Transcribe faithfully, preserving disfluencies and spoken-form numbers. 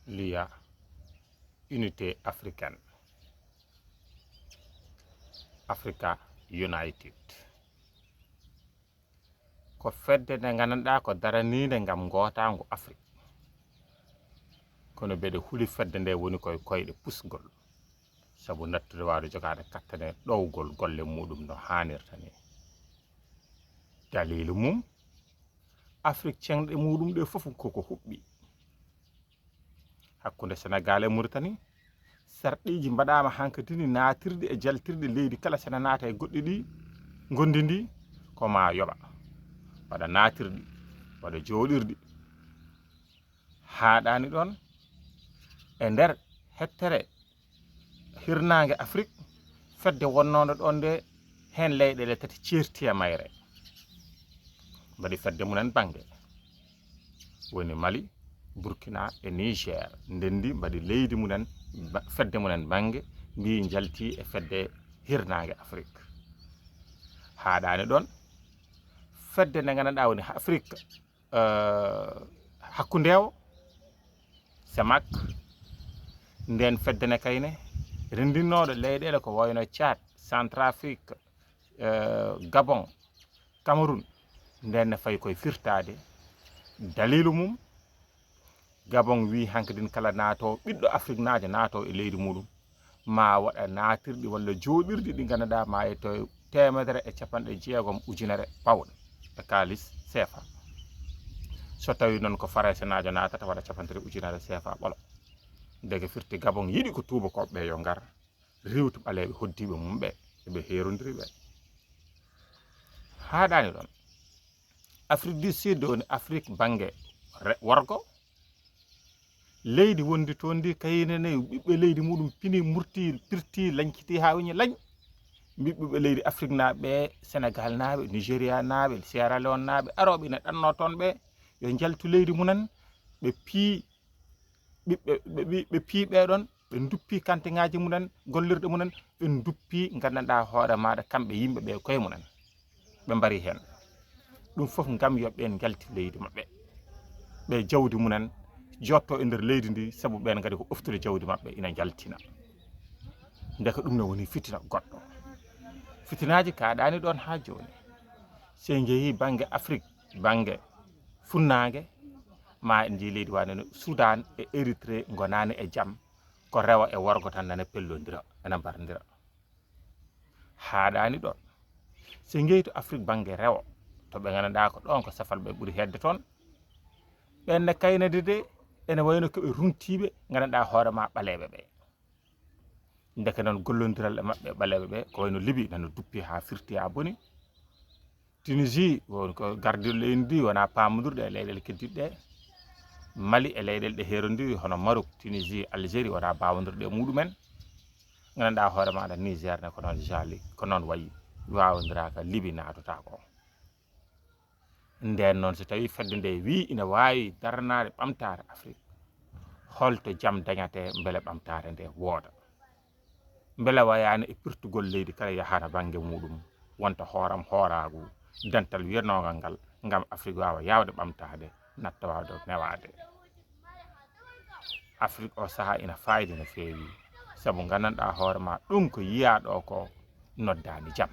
Liya unité africaine, Africa United, ko fedde nde nganndanɗaa ko daraniinde ngam ngootaangu Afrik. Kono mbeɗe huli fedde nde woni koye koyɗe pusgol, sabu nattude waawde jogaade kattane ɗowgol golle muɗum no haanirta ni. Daliilu mum, Afrik ceŋɗe muɗum ɗe fof koko huɓɓi. Hakkunde Senegaal e Muritani, sarɗiiji mbaɗaama hankadini naatirɗi e jaltirɗi leydi kala sene naata e goɗɗi ɗi ngondi ndi, ko ma yoɓa waɗa naatirɗi, waɗa jooɗirɗi. Haaɗaani ɗoon, e nder hettere hirnaange Afrik, fedde wonnoonde ɗoon nde, heen leyɗeele tati ceerti e mayre, mbaɗi fedde mumen bannge, woni Mali, Burkina e Niger, ndenndi mbaɗi leydi mumen, ba-, fedde mumen bannge, mbi njalti e fedde hirnaange Afrik. Haaɗaani ɗoon, fedde nde nganndanɗaa woni Afrik, eh, hakkundeewo, CEMAC, ndeen fedde ne kayne, renndinooɗo leyɗeele ko wayno Tchad, Centrafrique, eh, Gabon, Cameroun, ndeen ne fayi koye firtaade. Daliilu mum, Gabon wii hankadin kala naato, ɓiɗɗo Afriknaajo naato e leydi muɗum, ma waɗa naatirɗi walla jooɗirɗi ɗi nganndanɗaa ma yetto e teemedere e capanɗe jeegom ujunere pawon e kaalis seefa. So tawii noon ko Faransenaajo naatata, waɗa capantati ujunere seefa ɓolo. Ndeke firti Gabon yiɗi ko tuubakooɓe ɓe yo ngar, riiwtu ɓaleeɓe hoddiiɓe mum ɓe, eɓe heerondiri ɓe. Haaɗaani ɗoon. Afrik du Sud woni Afrik bannge re-, worgo. Leydi wondi toon ndi kayine ne, ɓiɓɓe leydi muɗum pini, murti, pirti, lañciti haa woni lañ. Mbi ɓiɓɓe leydi Afriknaaɓe ɓe, Senegaalnaaɓe, Nigérianaaɓe, Sierra Leonenaaɓe, arooɓe ina ɗanno toon ɓe, yo njaltu leydi mumen, ɓe pii ɓiɓɓe, ɓe, ɓe, ɓe pii ɓee ɗoon, ɓe nduppi kantiŋaaji mumen, gollirɗe mumen, ɓe nduppi, nganndanɗaa hoore maaɗa, kamɓe yimɓe ɓe koye mumen. Ɓe mbari heen. Ɗum fof ngam yo ɓeen njalti leydi maɓɓe. Ɓe jawdi mumen jotto e nder leydi ndi, sabu ɓeen ngari ko ɓoftude jawdi maɓɓe, ina njaltina. Ndeke ɗum ne woni fitina goɗɗo. Fitinaaji kaaɗaani ɗoon haa jooni. So en njehii bannge Afrik, bannge funnaange, ma en njii leydi wano no Sudan e Eritre ngonaani e jam, ko rewo e worgo tan nana pellondira, ena mbarondira. Haaɗaani ɗoon. So ngeyto Afrik bannge rewo, to ɓe nganndanɗaa ko ɗoon ko safal ɓe ɓuri heedde toon, ɓeen ne kaynade de, ene wayno ko ɓe runtiiɓe, nganndanɗaa hoore ma ɓaleeɓe ɓe. Ndeke noon gollondiral e maɓɓe ɓaleeɓe ɓe, ko wayno Libi nana duppi haa firti haa boni. Tunisie, won ko gardiiɗo leydi ndi, wonaa paamondirɗo e leyɗeele keddiiɗe ɗe. Mali e leyɗeele ɗe heerondiri, hono Maroc, Tunisie, Algérie, wonaa baamondirɗo e muɗumen. Nganndanɗaa hoore maaɗa Niger ne ko noon jaali, ko noon wayi, waawondiraaka, Libi naatotaako. Ndeen noon, so tawii fedde nde wii ina waawi daranaade ɓamtaare Afrik, holto jam dañatee mbele ɓamtaare nde wooda? Mbele wayaani e pirtugol leydi kala yahana bannge muɗum, wonta hooram hooraagu, dental wirnoongal ngal, ngam Afrik waawa yaawde ɓamtaade, natta waawde newaade. Afrik o sahaa ina faaydi no feewi, sabu nganndanɗaa hoore ma ɗum ko yiyaa ɗo ko noddaani jam.